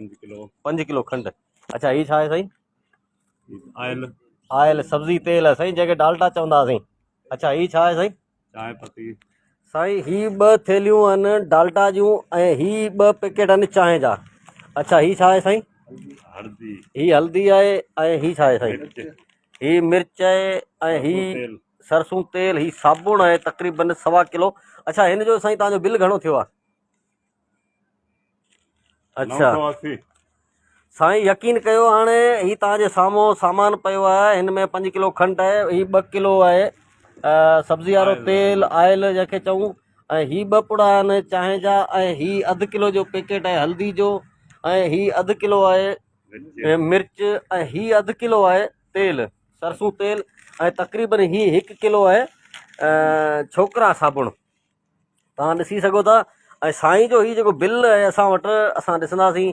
5 kilo. 5 kilo کنڊ. اڇا هي ڇا آهي سائين؟ آئل. آئل سبزي تيل آهي سائين جنهن کي ڊالٽا چوندا هئاسين. اڇا هي ڇا آهي سائين؟ چانهه پتي. سائين هي ٻه ٿيلهيون آهن ڊالٽا جون ۽ هي ٻه پيڪيٽ آهن چانهه جا. اڇا هي ڇا آهي سائين؟ هلدي. هي هلدي آهي ۽ هي ڇا آهي سائين؟ مرچ. هي مرچ آهي ۽ هي سرسون تيل هي صابڻ آهي تقريبن سوا ڪلو. اڇا هن جو سائين توهان جو بل گهڻو ٿيو آهي؟ اڇا سائين يقين ڪيو هاڻي هي توهان جي سامهون سامان پيو آهي هن ۾ 5 ڪلو کنڊ آهي هي 2 ڪلو آهي سبزي وارو تيل آئل جنهن کي چئون ۽ هي ٻه پڙا آهن چانهه جا ۽ هي اڌ ڪلو جو پيڪيٽ آهي هلدي جو ۽ هي اڌ ڪلو آهي مرچ ۽ هي اڌ ڪلو آهي تيل سرسون تيل ۽ تقريبن هي هڪ ڪلو آهي ڇوڪرا صابڻ توهان ڏسي سگهو ٿا ۽ سائين جو هي جيڪو بل آهي اسان وٽ اسان ڏسنداسين.